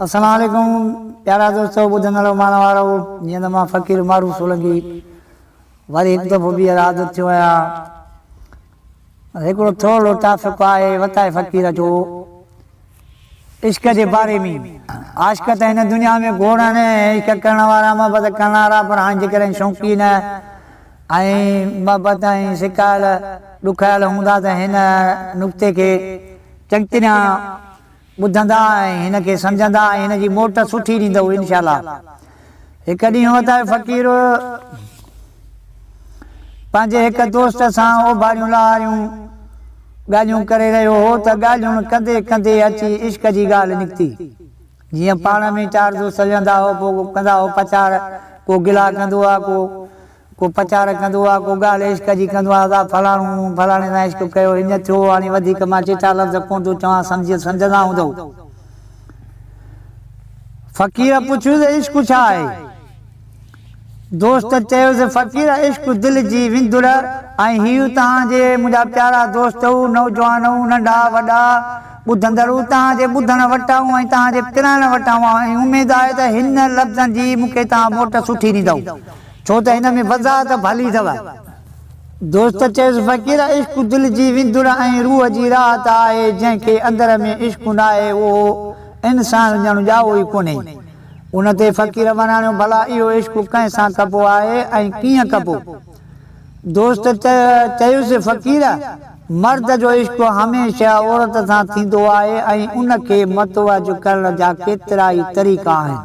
السلام عليڪم پيارا دوستو ٻڌندڙو ماڻ وارو جيئن ته مان فقير معروف سولنگي وري هڪ دفعو ٻيهر حاضر ٿيو آهيان هڪڙو ٿورڙو ٽافڪ آهي وتائي فقير جو عشق جي باري ۾ عاشق ته هن دنيا ۾ گهوڙ آهن عشق ڪرڻ وارا محبت ڪرڻ وارا پر هاڻي جيڪڏهن شوقين ۽ محبت ۽ سڪايل ڏکايل هوندا ته هن نقطي کي چڱي طرح ٻڌندا ۽ هن کي سمجهندا ۽ هن جي موٽ سٺي ڏيندؤ انشاء الله. هڪ ڏينهن وتايو فقير پنهنجي هڪ دوست سان اوڀاريون لاهاريون ڳالهيون ڪري رهيو هو ته ڳالهيون ڪندي ڪندي اچي عشق جي ڳالهه نڪتي. جيئن پاڻ ۾ چار دوست ويهندا هئا پوء ڪندا هئا پچار، ڪو گلا ڪندو ها ڪو ڪو پچار ڪندو آ، ڪو ڳالهه عشق جي ڪندو آ ته فلاڻو مون فلاڻي سان عشق ڪيو، هيئن ٿيو، هاڻي وڌيڪ مان چٽا لفظ ڪونه ٿو چوان، سمجهي سمجهندا هوندؤ. فقير پڇيو ته عشق ڇا آهي؟ دوست چيو ته فقير عشق دل جي وندر ۽ هيء توهان جي منهنجا پيارا دوستؤ، نوجوانؤ، ننڍا وڏا ٻڌندڙؤ، توهان جي ٻڌڻ وٽان ۽ توهان جي پرائڻ وٽان ۽ اميد آهي ته هن لفظن جي مون کي توهان موٽ سٺي ڏيندؤ. ڇو ته هن ۾ وضاحت ڀلي اٿو. دوست چيس، فقير عشق دل جي وندر ۽ روح جي راحت آهي، جنهن کي اندر ۾ عشق ناهي اهو انسان ڄڻ ڄائو ئي ڪونهي. ان تي فقير وراڻيو، ڀلا اهو عشق ڪنهن سان ڪبو آهي ۽ ڪيئن ڪبو؟ دوست چيس، فقير مرد جو عشق هميشه عورت سان ٿيندو آهي ۽ ان کي متوجه ڪرڻ جا ڪيترائي طريقا آهن.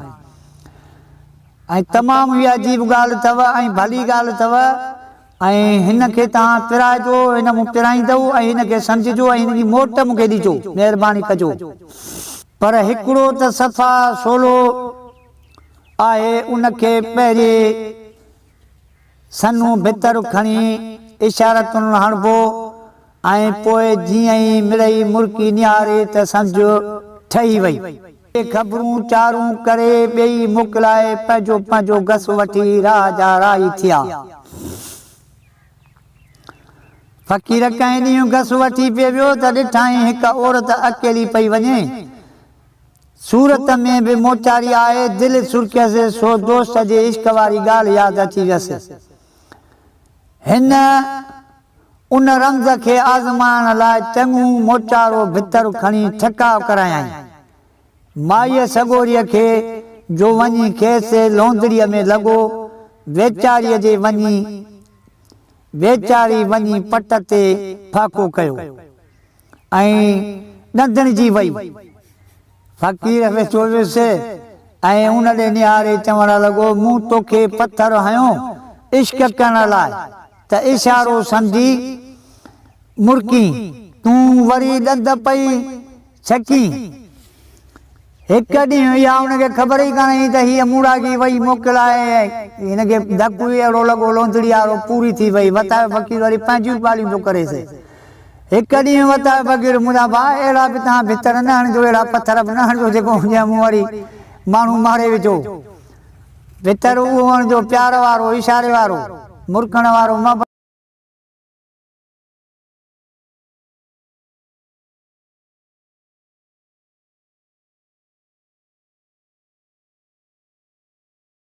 ۽ تمام اها عجيب ڳالهه اٿو ۽ ڀلي ڳالهه اٿو ۽ هن کي توهان پرائجو، هن مون پرائيندؤ ۽ هن کي سمجهجو ۽ هن جي موٽ مون کي ڏجو، مهرباني ڪجو. پر هڪڙو ته صفا سولو آهي، ان کي پهرين سنهو ڀتر کڻي اشارتن هڻبو ۽ پوء جيئن ئي مڙئي مرڪي نهاري ته سمجهه ٺهي وئي. خبرون چارون ڪري ٻئي موڪلائي پنهنجو پنهنجو گس وٺي راهه جا راهي ٿيا. فقير ڪنهن ڏينهن گس وٺي پئي ويو ته ڏٺائين هڪ عورت اڪيلي پئي وڃي. صورت ۾ به موچاري آهي، دل سرڪيس، سو دوست جي عشق واري ڳالهه ياد اچي ويس. هن ان رمز کي آزمائڻ لاء چڱو موچارو ڀتر کڻي ٺڪاء ڪرايائين. مائيء سڳوريء کي جو وڃي کيس لوندڙيء ۾ لڳو، ويچاريء جي وڃي ويچاري وڃي پٽ تي ڦاڪو ڪيو. ۽ ڏندڻجي وئي. فقير ويٺو ويس ۽ ان ڏي نهاري چوڻ لڳو، مون توکي پٿر هنيو عشق ڪرڻ لاء ته اشارو سمجهي مرڪين، تون وري ڏند پئي ڇڪين. هڪ ڏينهن اها هن کي خبر ئي ڪانه هئي ته هيء موڙاگي وئي موڪلائي ۽ هن کي ڌڪ ئي اهڙو لڳو لوندڙي وارو پوري ٿي وئي. وتايو فقير وري پنهنجيون ڳالهيون پيو ڪريس. هڪ ڏينهن وتايو فقير منهنجا ڀاء اهڙا به توهان ڀتر نه هڻجو اهڙا پٿر به نه هڻجو جيڪو جنهن مون وري ماڻهو ماري وجهو. ڀتر اهو هڻجو پيار وارو اشاري وارو مرڪڻ وارو محبت.